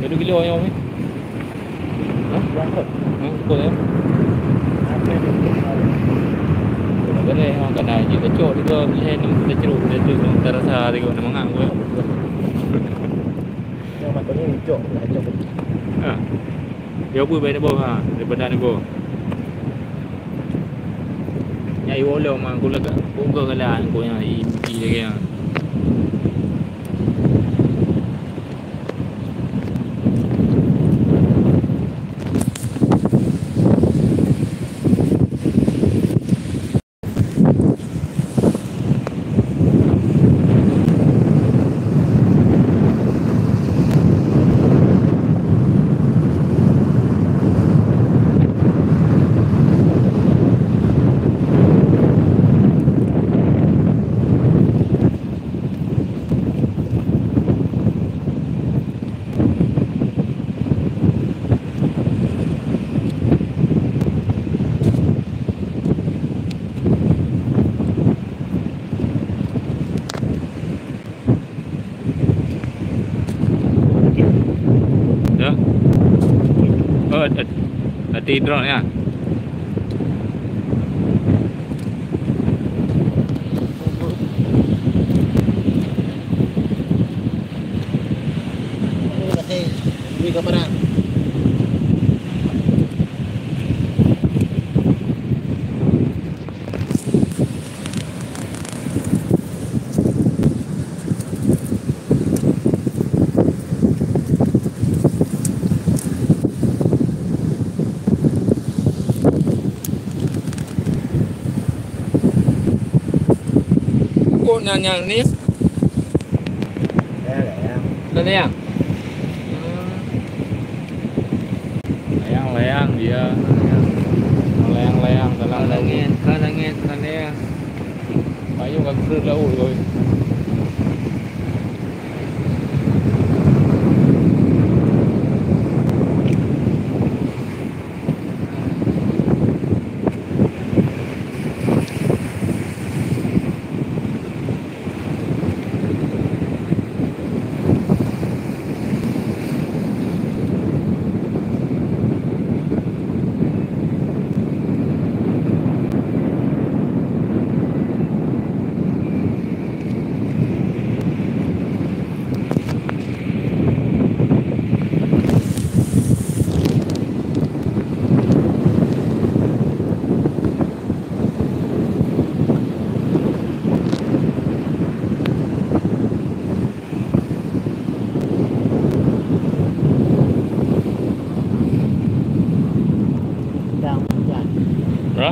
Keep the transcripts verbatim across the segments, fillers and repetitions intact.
Kilo-kilo ayam ni. Hah? Hah, ukur ya? Boleh, ha, kena je kecok juga, boleh enam kita ceruk, kita tu, kita rasa juga nak mangat pun. Yang macam ni, cok, nak cok. Ha. Dia apa baik nak bawa, ha, daripada nak bawa. Nyai wolong mah, aku lagak, aku galak, aku yang i, i lagi yang. Ya. Oh, hati, hati drone ya. Kok nanya ni? Layang, layang. Dah layang? Hmm. Layang, layang dia. Layang, layang dalam laut. Ka langét, ka langét, ka layang. Payung ka keudeuh laut, oi. Hah?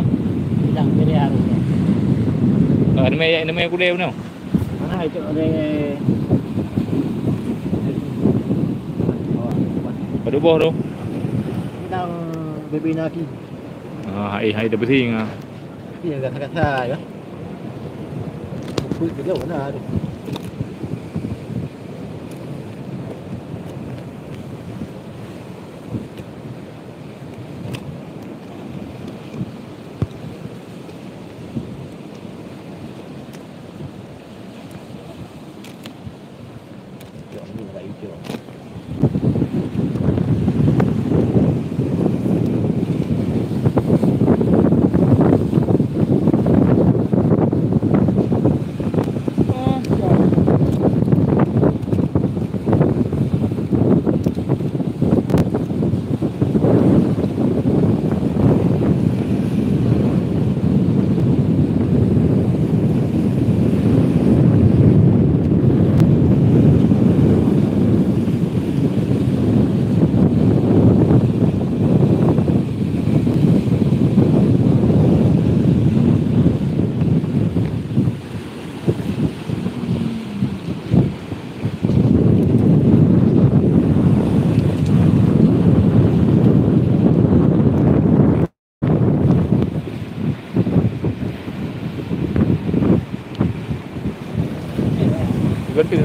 Ah, nama, nama kuda mana? Mana itu ada. Pada boh tu. Sedang berbina lagi. Ah, hai, hai, dah pusing ah. Iya, dah kata ya. Kulit dia mana tu?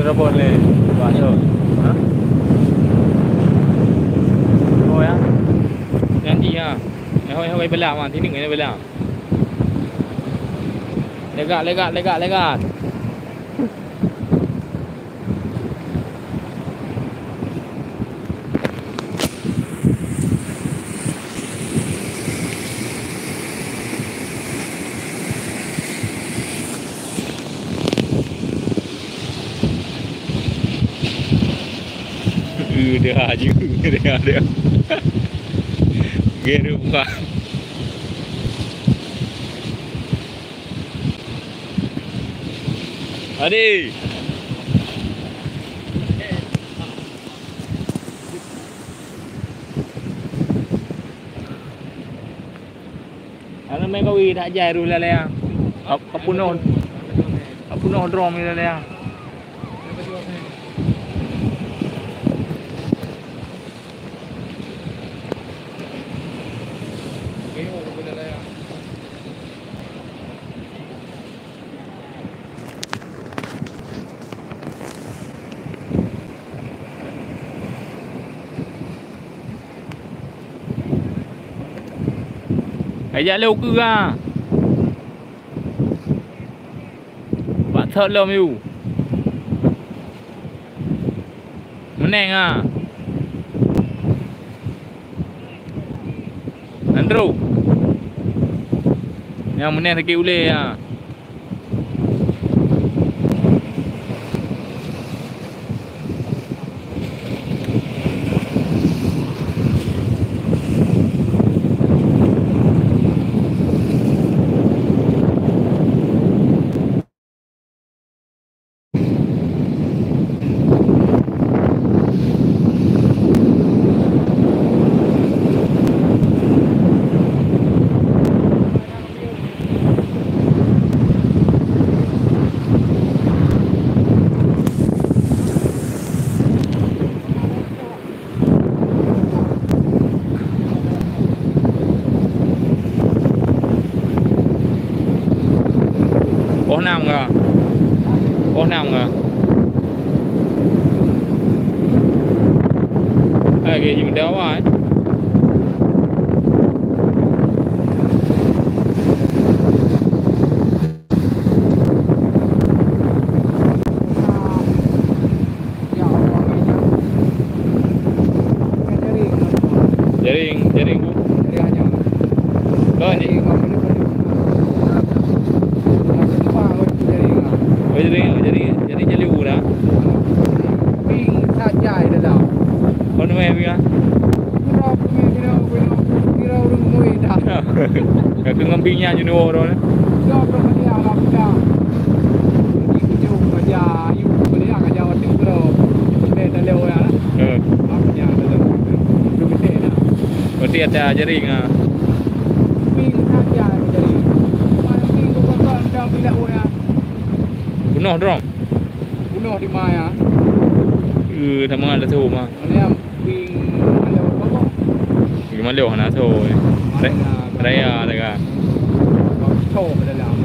Telepon lé. Wah, so. Ha? Oh, ya. Janji, ha. Eh, hoi, hoi, bela, man. Sini, kena bela. Legat, legat, legat, legat. Udah aju, udah ada. Geru buka. Adi. Ana mé kawi dak jai ruh lalée. Ap-, apunoh. Apunoh drom lalée. Hai jak lé ukeue ka. Bak thot lom yue. Meuneng ha. Andrew. Nyang meuneng sakét ulée ha. Poh nam ka. Poh nam ka. Hai, ke jimeudawa, eh. Jaring, jaring bu. Kau ni. Oh, jaring, jaring, jaring jali bu dah. Ping sajai dalam. Kau ni main ping ah? Kira, kira, kira, kira ureueng mui dah. Ka keu ngon bing nyan jeuneuh droe. Jom, jom, dia lah, dia. Di ujung aja, ayu, boleh lah, aja waktu tu. Boleh tak lewat ya? Eh. Apa nya, tu, tu. Tu gede dah. Berarti ada jaring ah. Ping saja jaring. Ping tu kotor, macam bila ya. Bunoh drom. Bunoh di ma ya. Eh, sama ada tu mah. Mana yang Ping Maleo Bogor. Ping Maleo hana so. Mana Re-, na, raya dah kan. Bang Cho pada dalam.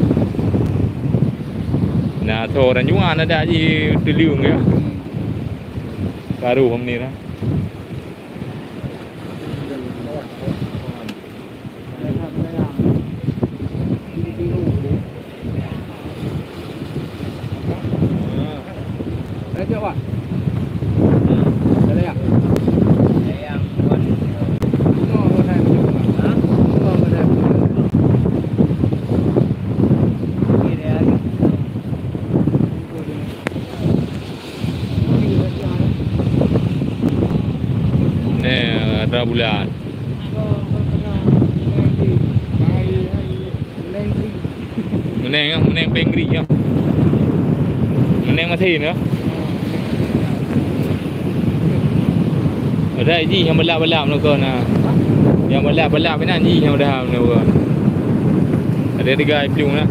Nah, so orang Juan ada ji teliung ya. Hmm. Baru ni lah. Neh, ada bulan. Meneng, meneng pengri ya. Meneng masih ni. Ada ji yang balap-balap nak kau na. Yang balap-balap ni ji yang dah nak kau. Ada tiga iplung lah.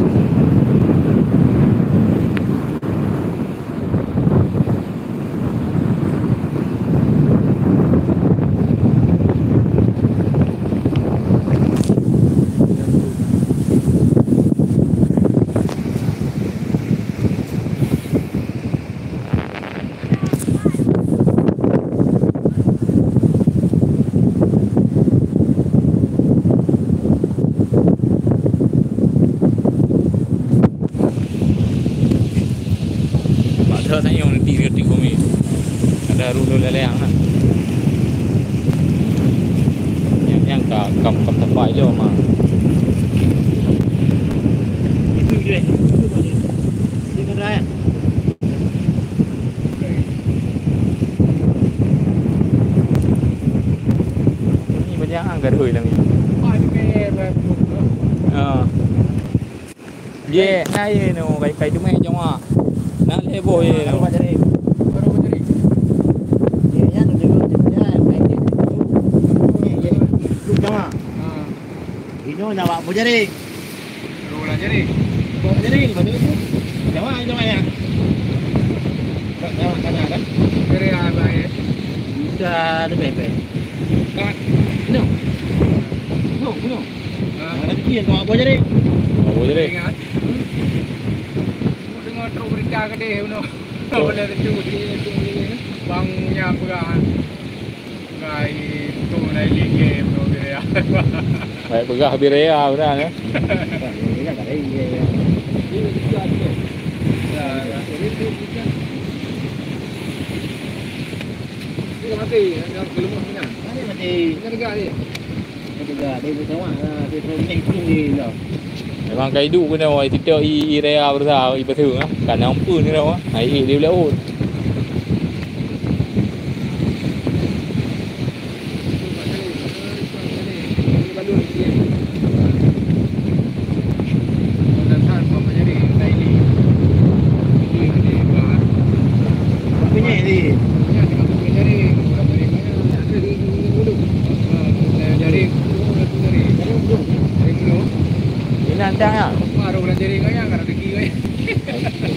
Leleng kan. Nyang, nyang ka kam, kam teumpat jom ah. Itu je. Itu je. Dia kena, eh. Ni banyak anggar oi lagi. Ah, ini kayak, ah. Ha. Ye, na ye no, kai, kai teumé nyoe. Na lé boh ye no. Baru jadi. Baru jadi. Ye, ya, tu dulu, ya, kai. Ye, ye. Lu jawab. Ha. Ino nak buat apa jadi? Lu lah jadi. Buat jadi, mana tu? Jawab, jawab ya. Jawab sana kan? Kira apa ya? Kita ada bebek. Kat. Ino. Ino, ino. Ah. Ada kira nak buat apa jadi? Apa jadi? Ingat. Mu deungoe trok beurita keudeh bunoe. Boleh tentu di, di, di, bang nyang peugah. Ngai tu nai lingge bunoe birea. Baik peugah birea bunoe, eh. Ya, ya. Dia mati, yang kelemah punya. Mati, mati. Dia tegak dia. Memang ka iduek keunoe, i titeuk i, i raya beureusa, i baseue, ha. Ka na umpun keunoe, ha. Ai ék di laôt.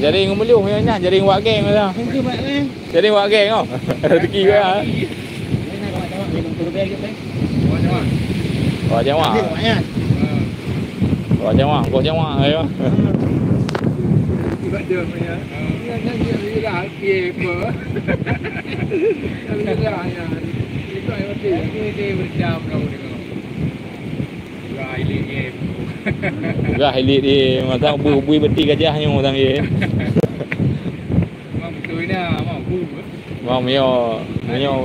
Jaring ngon meuluh, jaring wak geng lah. Jaring wak geng, oh. Rezeki kau ya. Wak jawa. Wak jawa, wak jawa, ya. Gah ilit ye. Gah ilit ye, masa bui, bui beti gajah nyoe sang ye. Memang betul ina, memang bui. Memang meunyoe, meunyoe,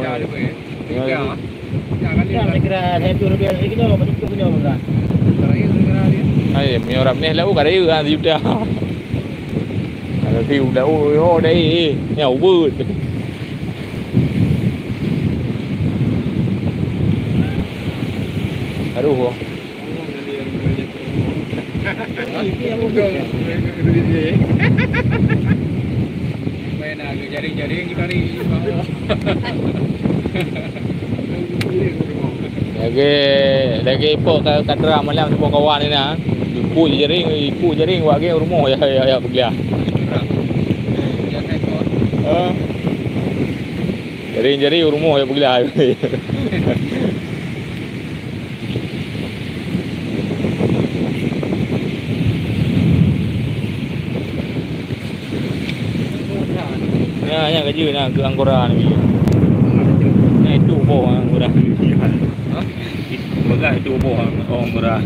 meunyoe. Hai, meunyoe rab neh lau ka rayeuk ha, sejuta. Ada tiu lau, oh, dai, eh, nyoe ubeut. Aduh. Lagi, lagi ipok ka, ka dra malam semua kawan ni nah. Iku jaring, iku jaring wak geng rumoh ya, ya, ya, peugah. Ha. Jaring-jaring rumoh ya peugah. Nyan, nyan ka jeuet na keu anggora ni. Nyan itu boh anggora. Ha? Peugah itu boh anggora.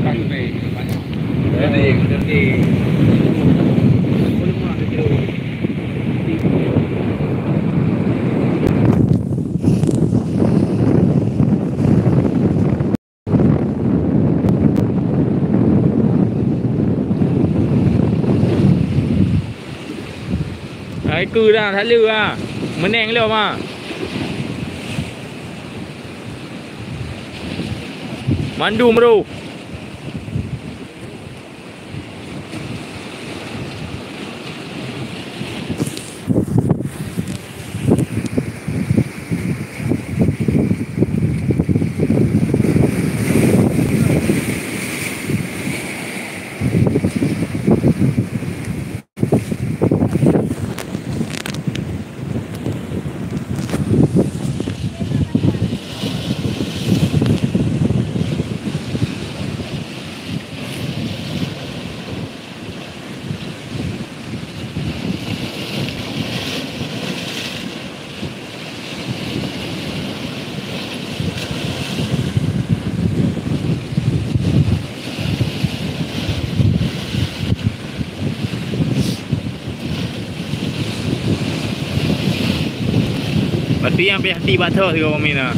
Hai keu dah, that le ah. Meuneng lom ah. Mandum roh. Tiang pih hati bak thok sigoe peumiet na.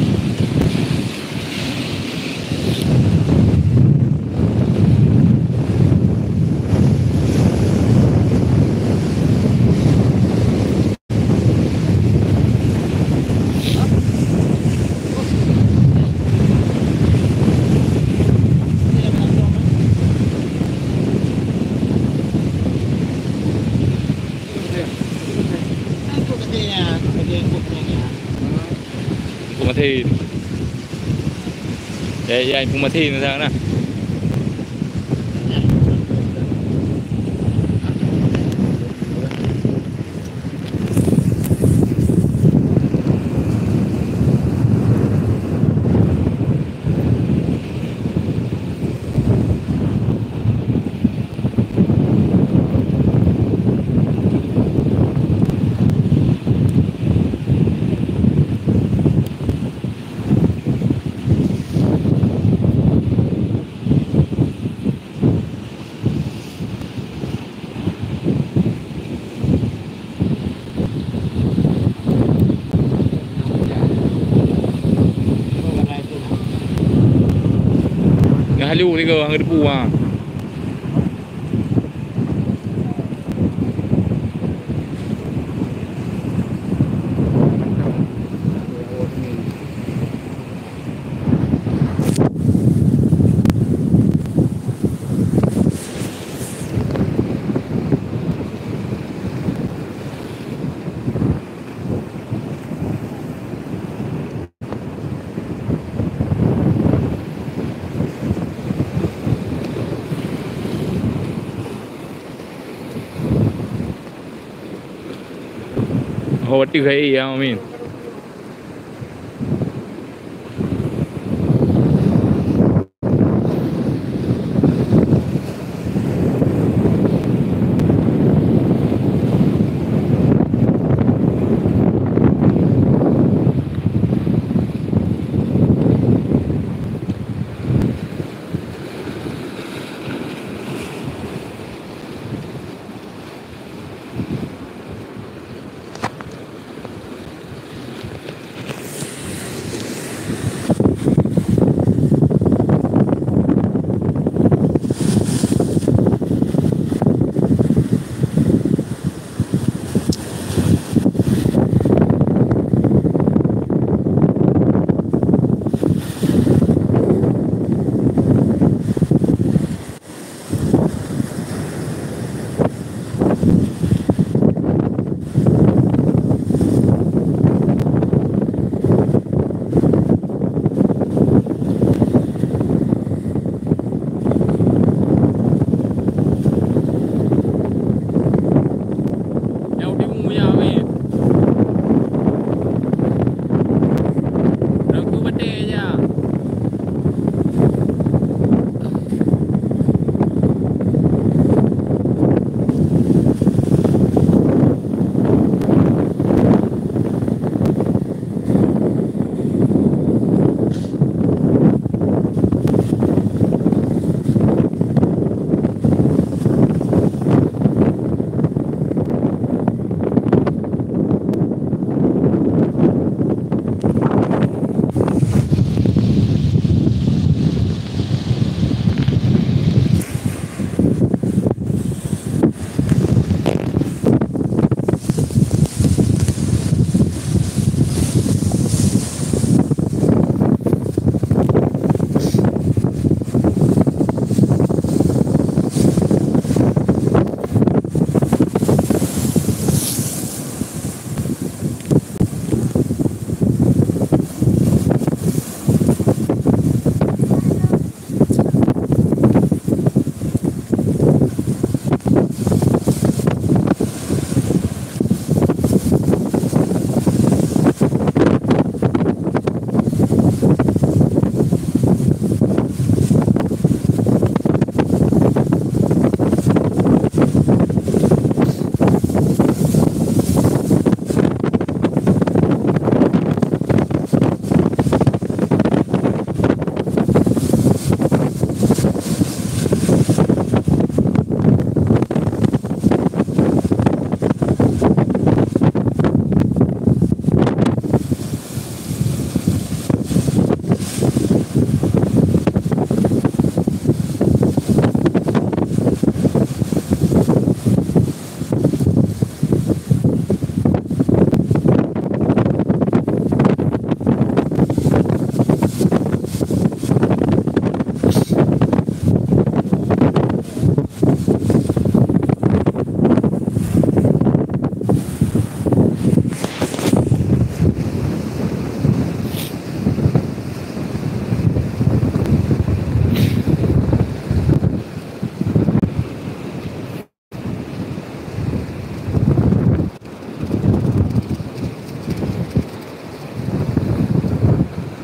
Peumaté. Ya, ya, peumaté na sana. Nyang halu tiga hang debu ha. Ho watèe hai ya amin.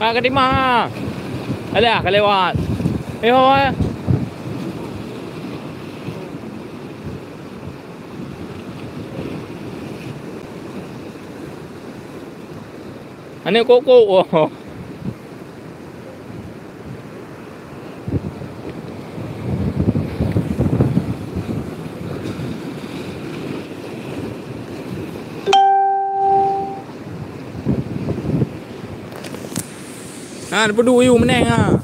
Ah, ka timah. Alah, ka lewat. Eh, ho, eh. Aneuk kok-kok. Oh. Ha, neupeuduek yue meuneng ha.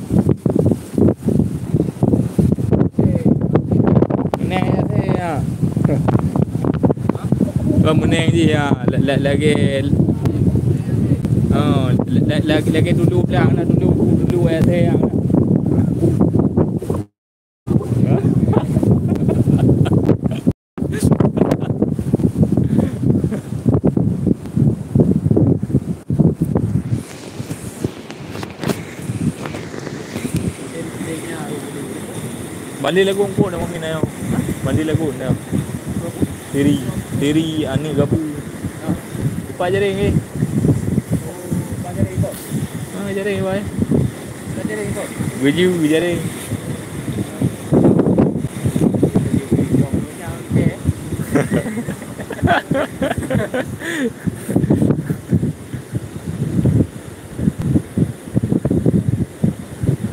Meuneng ya, ya. Oh, meuneng jih ya. La-, la-, lagèe, oh, la-, la-, lagèe, lagèe dulu blang lah, dulu, dulu ya, ya. Bali lagu engko na mungkin ayo. Bali lagu na. Tiri, tiri aneuk gabu. Pak jaring eh. Ha, jaring, bai. Baju jaring.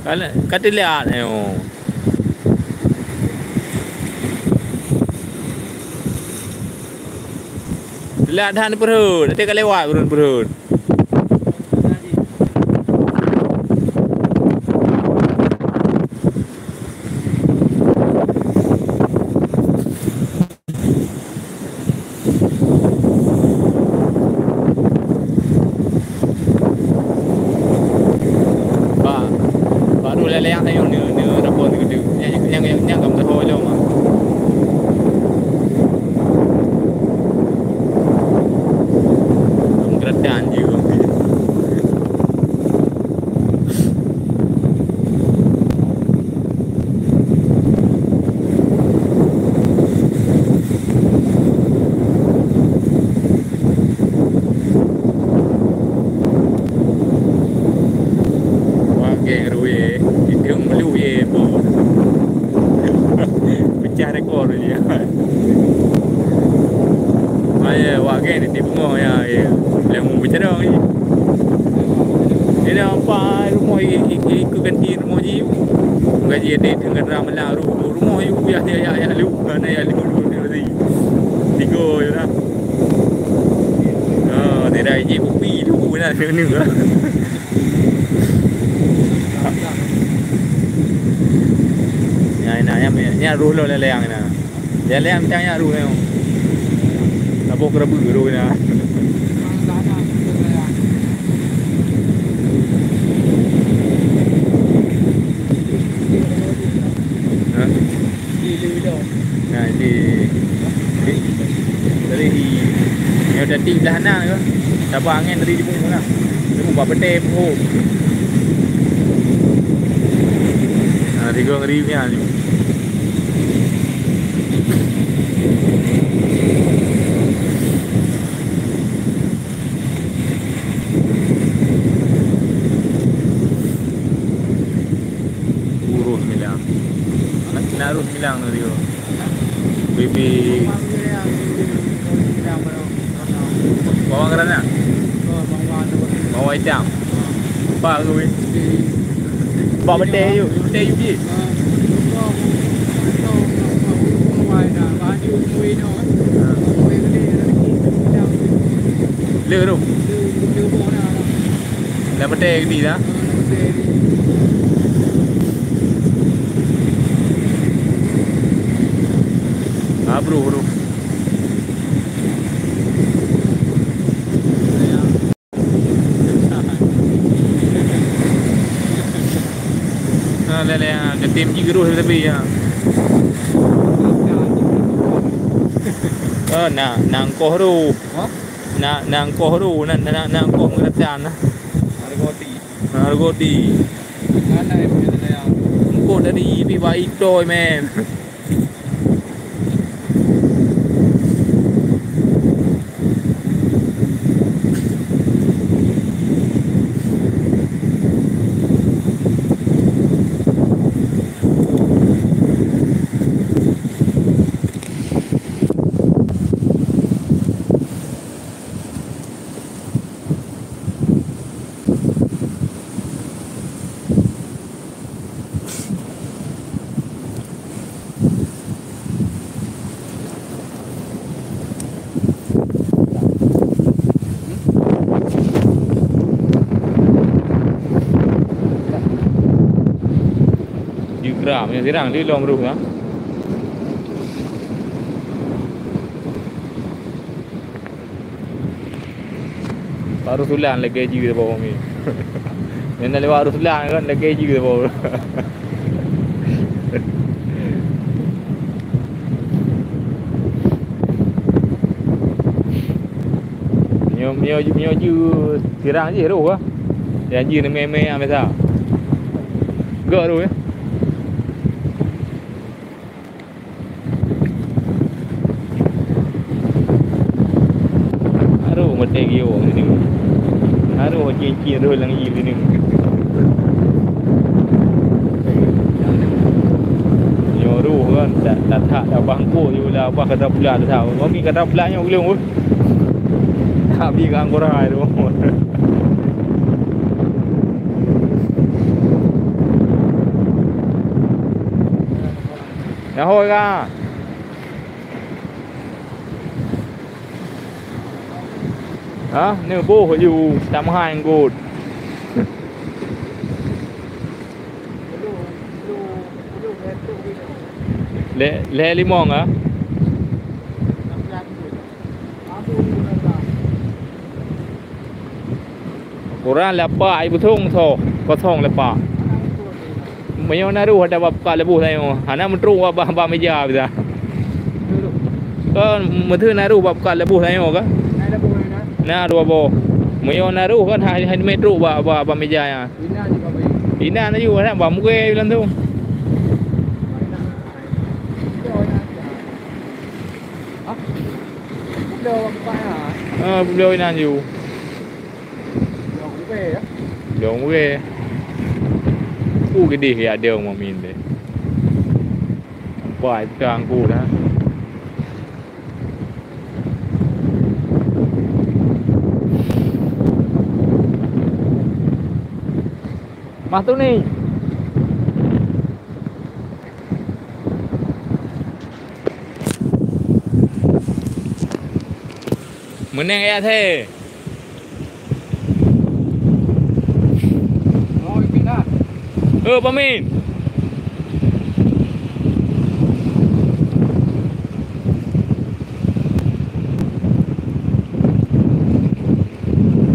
Ka, ka teulihat nyoe. Teulihat that peurhot, nanti ka lewat ureueng peurhot. Ba, baru leleng tanyoe ne, ne rapor teukeudeuh. Nyang, nyang, nyang, nyang ka meusaho lom ah. Meugeuratan je. Wah, geng rue, idong belu ye, po. Pecah rekor dia. Aye, wak geng di bungo ya, ya. Lemu bercerong ni. Dia nampak rumah i-, i-, ikut ganti rumah ji. Gaji ada dengan ramalang ru-, rumah yu ya, ya, ya, ya, lu. Mana ya, lu, lu, lu, lu. Tiga je lah. Ah, dia dah ijik kopi tu, nak kena. Nyan, nyan, nyan, nyan roh lôn leleng nyan. Leleng macam nyan roh nyan. Saboh keureubeue roh nyan. Ha? Nah, di, di, dari di, nyoe tadi belah na ke? Sabar angin dari di bawah lah. Di bawah beutôi pohon. Nah, tiga ngeri punya ni. Urus milang. Nak, nak urus milang tu dia. Bibi. Bawang granat. Bawang hitam. Apa tu, weh? Bak beutôi yu, beutôi yu pih. Le tu. Dah beutôi gedi dah. Ah, bro, bro. Ha, lé, lé, ha, geutem jigroh tapi, ha. Oh, na, na engkoh ru. Ha? Na, na engkoh ru, na, na, na engkoh meuresan, na. Harga di. Na harga di. Mana yang punya saya? Engkoh dari, pi bai toi, men. Sirang, meunyoe sirang di lom ruh, ha. Baru sulan lagèe jih bawang ni. Nyan lewat baru sulan kan lagèe jih bawang. Nyoe, nyoe, nyoe jih sirang jih roh ah. Yang jih mè-mè ah biasa. Gak roh ya. Harôh meuteuk giyok sini. Harôh cincin roh lam ié sini. Nyoe roh kan, dak, dak that, dak bangkok je lah, bah kata pula dak that. Kami kata pula nyoe gelung. Tapi kang kurang tu. Nahoi ka. Ha, neuboh ju, tameuhai nggot. Lé, lé limong ah. Kurang lapak ibu thong tho, kosong lapak. Meunyoe na roh ada bak pukak leubeh tanyoe, hana meutrok bak, bak, bak meja bisa. Kan meuteun na roh bak pukak leubeh tanyoe kan? Na dua boh. Meunyoe na roh kan ha, ha, meutrok bak, bak, bak meja nyan. Inan laju kan bak mugé langsung. Ah, beliau inan ju. Dong weh. Ku geudeh ya dong mamin deh. Nampak itu angku dah. Mah tu ni. Meuneng ayat he. Oh, ipin dah. Oh, pamin.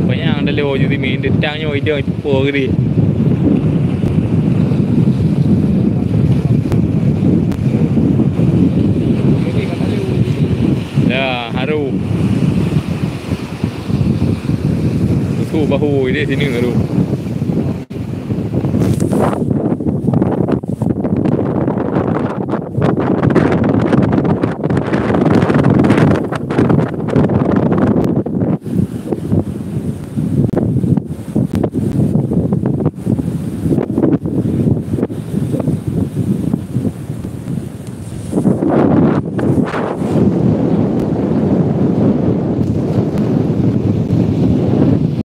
Panyang dah lewat je sini, detang nyoe idong ipo gede. Dah, haru. Susu bahu ide sini baru.